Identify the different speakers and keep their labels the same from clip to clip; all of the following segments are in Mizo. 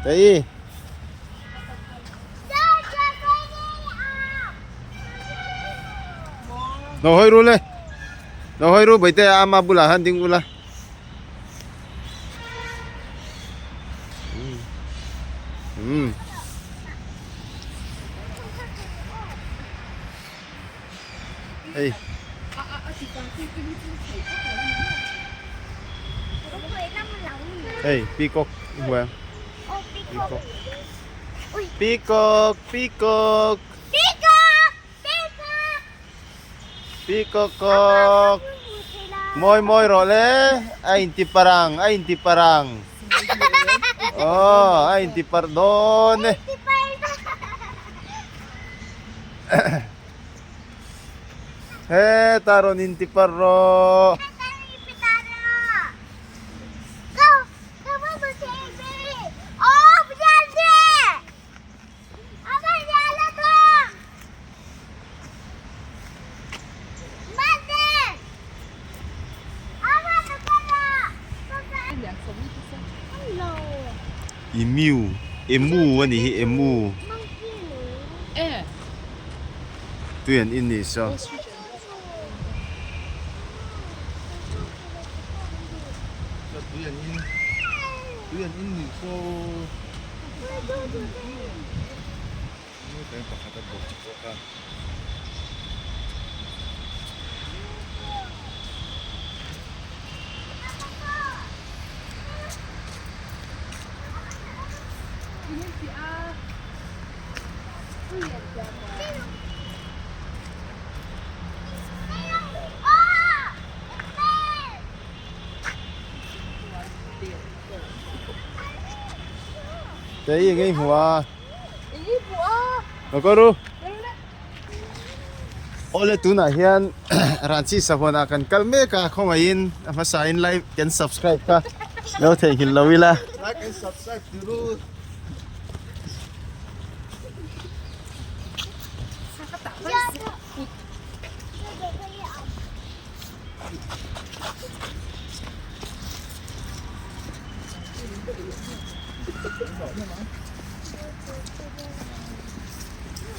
Speaker 1: Tei. Lo hawi ru le. Lo hawi ru Bawitea ama bulah khan ding ula. Um. Hei. Hei, peacock hmu em? Peacock. Peacock, peacock. Peacock kok. Mawi mawi rawh le. A inti parang, a inti parang. Oh, a inti par dawn e. Heta rawn inti par rawh. Emu emu a nih hi emu tui an in nih saw. Tui an in nih saw. Pakhat a bawk bawk a. Te i ngei hmu a. Lo kal ru. Awle tunah hian Ranchi Sahuan ah kan kal mek a khawngaihin a hmasa in like and subscribe kha lo theihnghilh lo ila.
Speaker 2: Like and subscribe ti ru.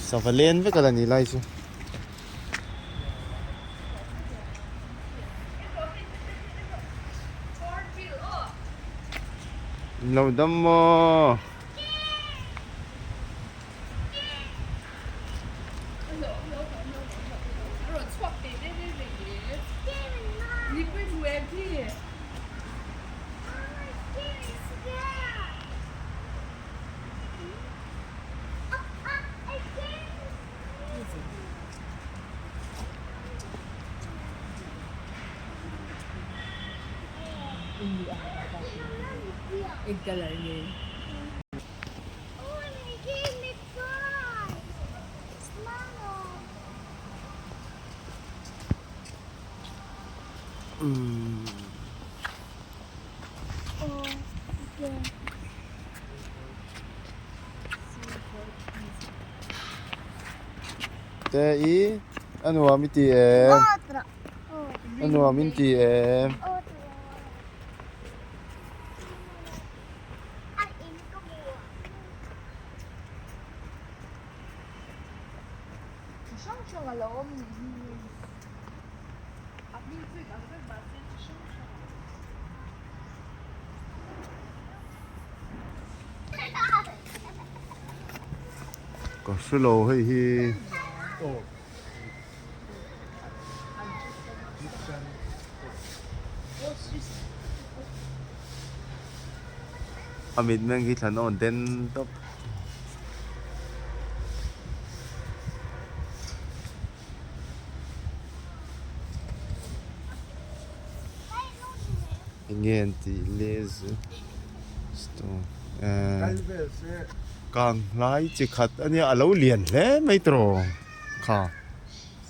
Speaker 1: Sava len vek a la ni lai chu. Lo dam maw. Te i a nuam i ti em? A nuam in ti em? Ka hre lo hei hi. A mitmeng hi thlan awn den tawp. Enge an tih le zu stone ehh kang hlai chi khat a nia a lo lian hle mai tawh kha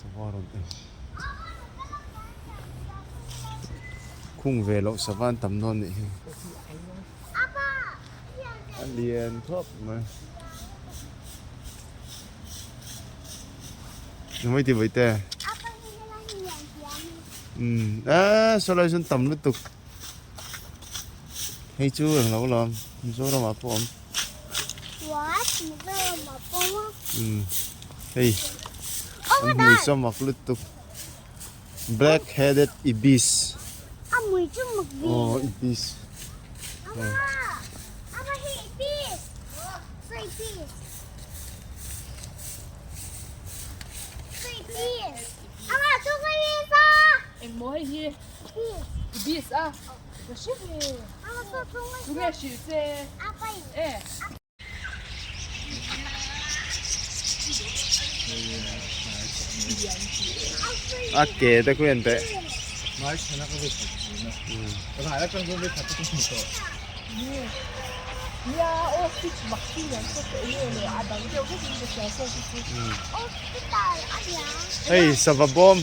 Speaker 1: sava rawn en khung ve loh sava an tam dawn nih hi a lian khawp mai. Mai ti vawi te. Um eh sawlai sawn tam lutuk. Hei chu eng lo lawm Mizoram ah pawh a awm. Umm hei an hmui chu a mak lutuk black headed ibis aw ibis A ke te khu en teh. Hei sava bawm.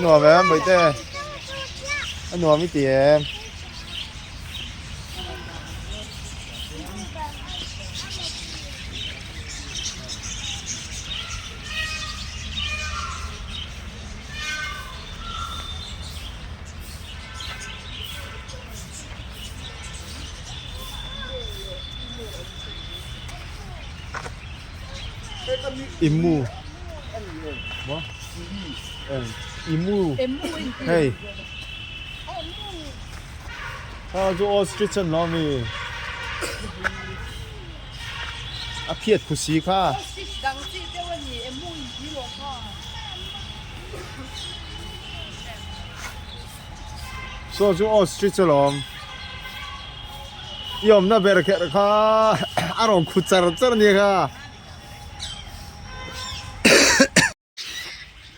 Speaker 1: Nuam em Bawihte? A nuam i ti em? Imu Imu hei kha chu ostrich an lo ami a phiat khusi kha. Saw chu ostrich alawm i awmna ber kher kha a rawn khu char char ania kha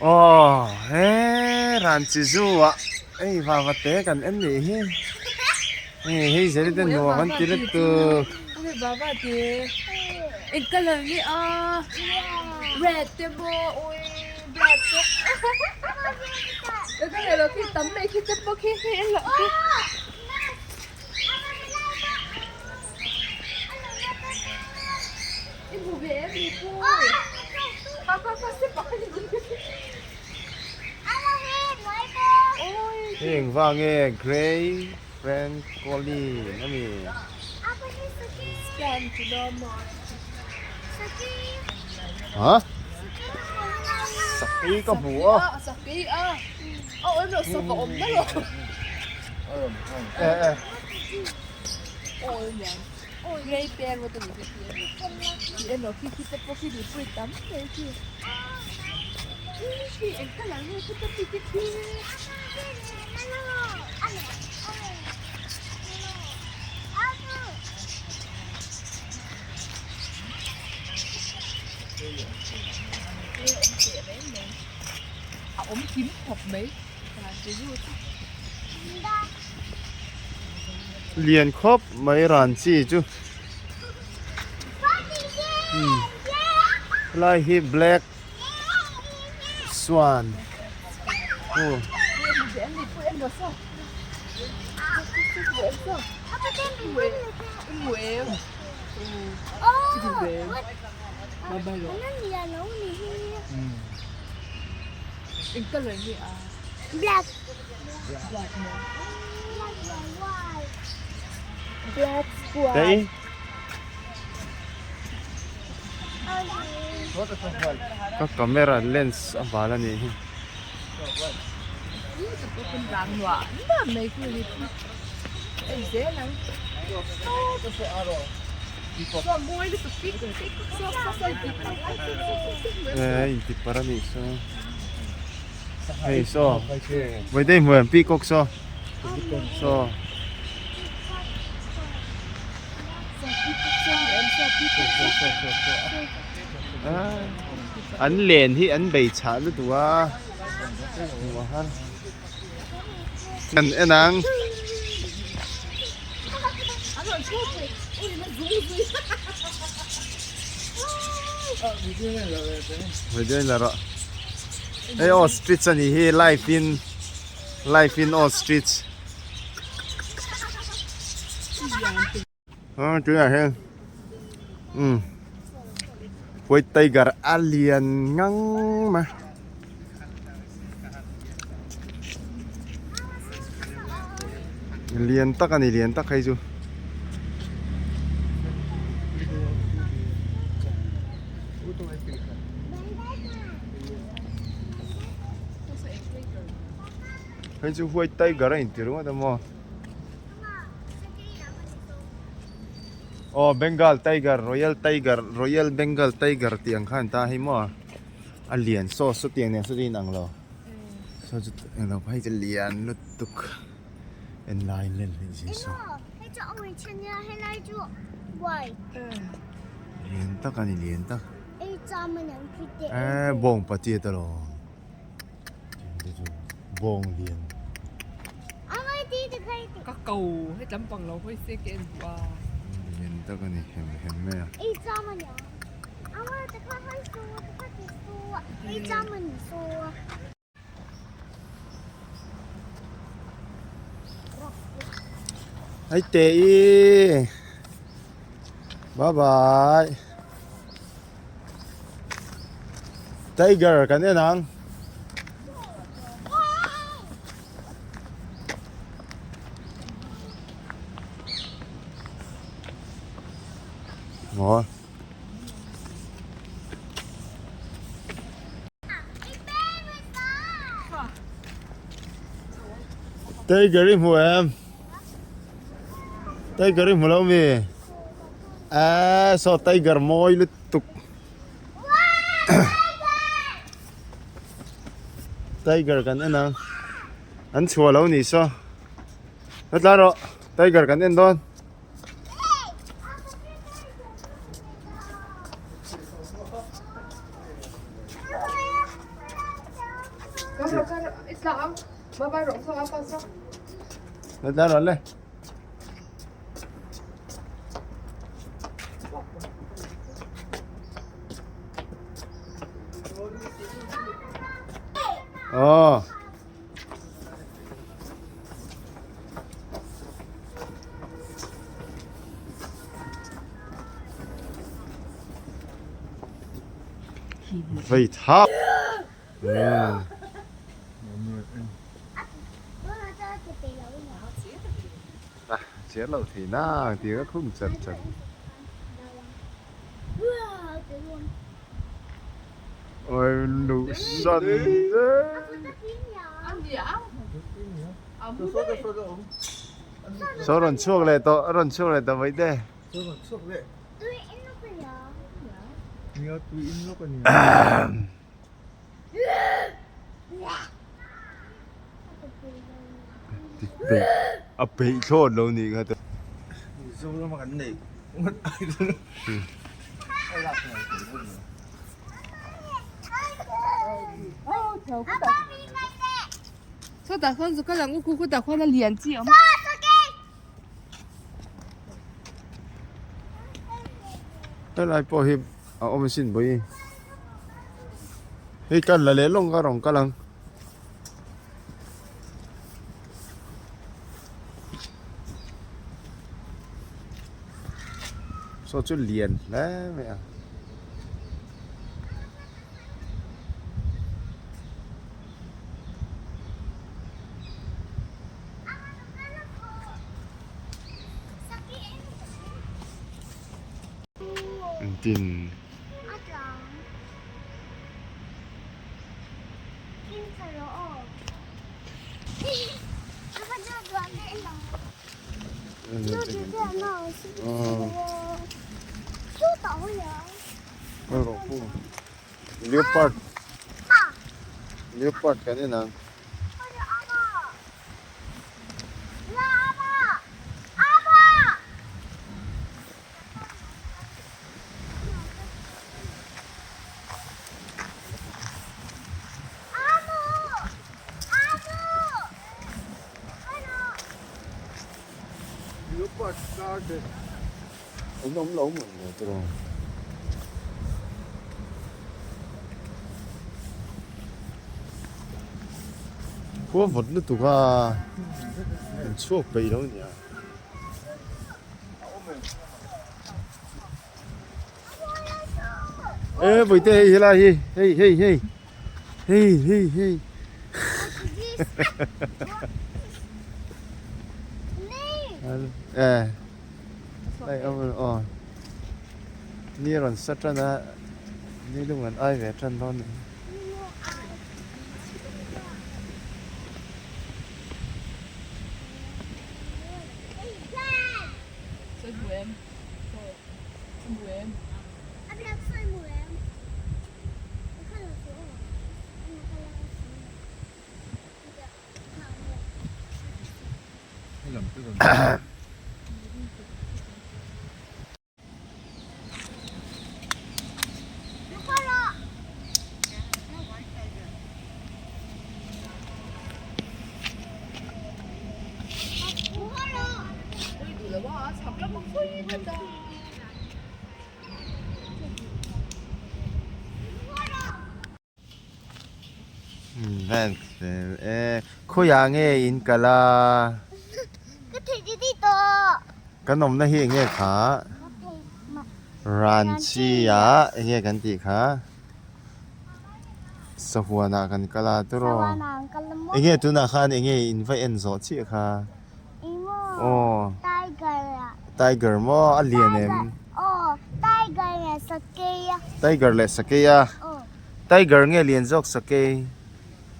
Speaker 1: aw he ran chi zu ah hei vava te kan en nih hi hei hei zeri te nuam an ti lutuk. Hei engvang nge grey friend collie ami? Hah? Sakei ka hmu a. Lian khawp mai ran chi chu helai hi black swan aw. Đấy. Ka camera lens a bal a nih hi. Eh inti par a nih saw. Hei saw Vawidei hmuh em peacock saw saw. An len hi an bei chhah lutuk a hmuh a har an en ang. Video in la rawh. Hei ostrich a nih hi live in live in ostrich. A tunah hian umm white tiger a lian ngang mai. Lian tak a ni lian tak hei chu. Hei chu white tiger a inti ringawt a maw. Aw Bengal tiger royal tiger royal Bengal tiger tih ang kha an ta hei maw a lian saw saw tiang nen saw chu a inang lo saw chu englo hei chu lian lutuk en lai len hei zin saw lian tak a ni lian tak eh bawng pachiat alawm. Bawng lian.
Speaker 3: Ka ko hei tlampang lo hawi se ka en duh a.
Speaker 1: Lian tak a ni hem hem mai a. Hei te i. Bye bye. Tiger kan en ang. Maw. Tiger i hmu em? Tiger i hmu lo mi? Eee saw tiger mawi lutuk tiger kan en ang an chhuah lo nih saw hetlai rawh tiger kan en dawn. Hetlai rawh le. Aw. Vei thap. Chhiar loh thei na tih ka khum chat chat. Oi luh san Saw rawn chhuak leh tawh a rawn chhuak leh tawh vaih te. A peih thlawt lo nih kha te. Helai pawh hi a awm asin vawi. Hei kan la leh lawng ka rawn kal ang. Saw chu lian hle mai a. Tin. Leopard Leopard kan en ang. An awm lo mawn lo tawh ang. Khua vawt lutuk a an chhuak peih lo nia. Ê bụi tê hi lai hi hei hei hei hei hei hei. E Light awm lo aw Ni a rawn sa tan a ni lung an ai ve tan dawn a ni. Khawiah nge in kal a? Kan awmna hi eng nge kha? Ranchi ah eng nge kan tih kha? Sahuan ah kan kal a tiraw? Eng nge tunah khan eng nge in va en zawh chiah kha? Aw Tiger maw a lian em? Tiger leh sakei a. Tiger nge lian zawk sakei?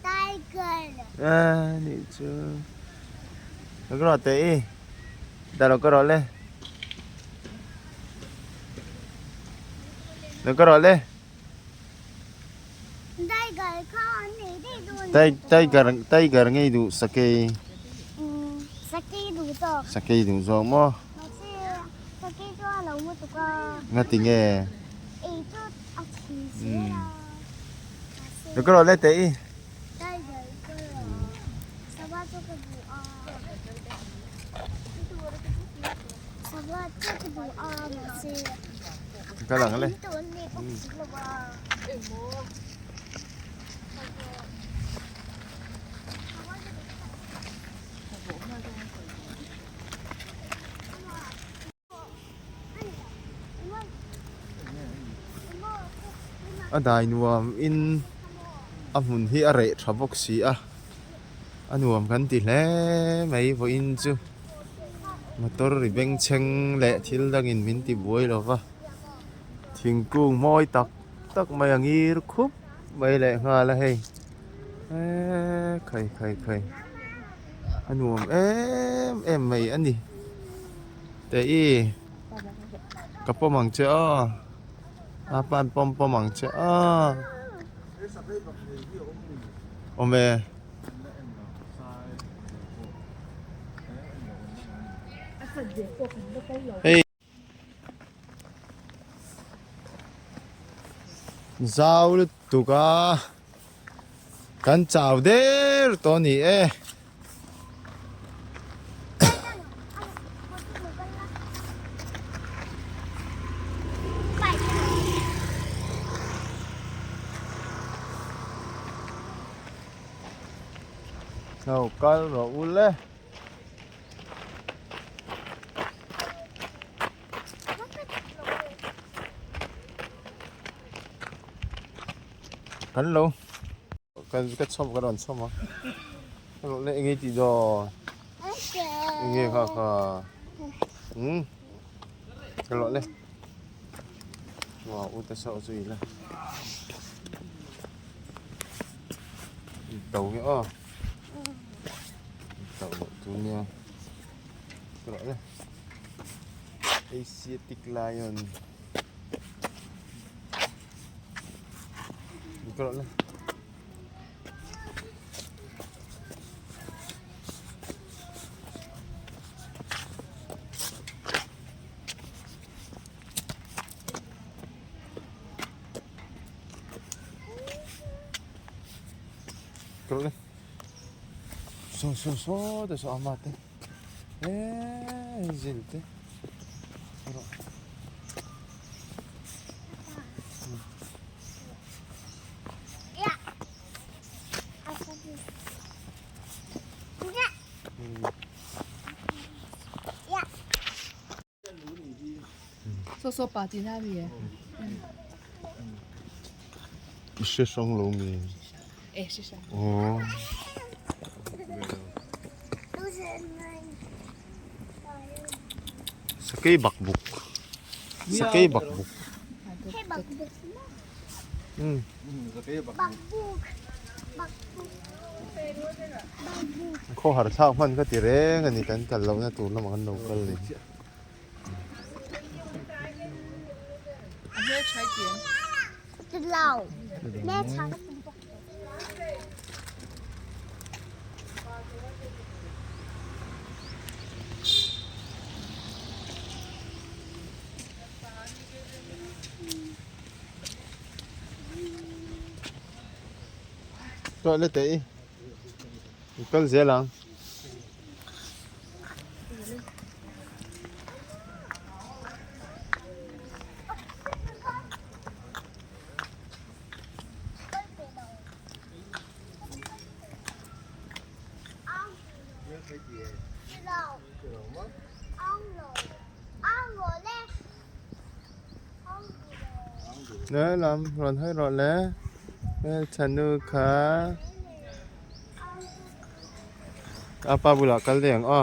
Speaker 4: Tiger.
Speaker 1: A nih chu. Ka rawh teh i. Dah lo ka rawh le. Lo ka rawh le.
Speaker 4: Tiger kha an nei daih dawn.
Speaker 1: Tiger tiger ngei duh sakei.
Speaker 4: Sakei duh zawk.
Speaker 1: Sakei duh zawk maw?
Speaker 4: Mahse sakei chu a lo mu tuk a.
Speaker 1: Ngati nge?
Speaker 4: Ei chu a chhi zel a.
Speaker 1: Lo ka rawh le teh i.
Speaker 4: Tiger ka rawh. Sava chu ka duh a. Sava chu ka duh a mahse.
Speaker 1: Ka lang le. A dai nuam in a hmun hi a reh tha bawk si a a nuam kan ti hle mai vawiin chu motor ri bengchheng leh thil dangin min ti buai lo va thingkung mawi tak tak mai a ngir khup mai leh nghal a hei eee khai khai khai a nuam em em mai a ni teh i ka pawm ang che aw a pan pawm pawm ang che aw awm e. Hei Zau lutuk a kan chau der tawh a ni e. Lo kal rawh u le. Kan lo kan ka chhawm ka rawn chhawm a le enge tih dawn enge kha kha um ka lawh le wow u ta saw chu ila tàu nge aw tàu tu nia ka lawh le Asiatic lion ka lawh le ka lawh le saw saw saw te saw ama te eee zil te
Speaker 3: Saw saw pa tih na mi e.
Speaker 1: I hre hrang lo nge?
Speaker 3: E hre hrang.
Speaker 1: Aw. Sakei bakbuk sakei bakbuk.
Speaker 4: Hei bakbuk maw?
Speaker 1: Umm.
Speaker 4: Bakbuk bakbuk bakbuk.
Speaker 1: Khawhar thlak hman ka ti reng a ni kan kal lohna tur lamah kan lo kal ni. Toilet te i kal zel ang. Nge lam rawn hawi rawh le hmeltha nu kha a pa bulah kal daih ang aw.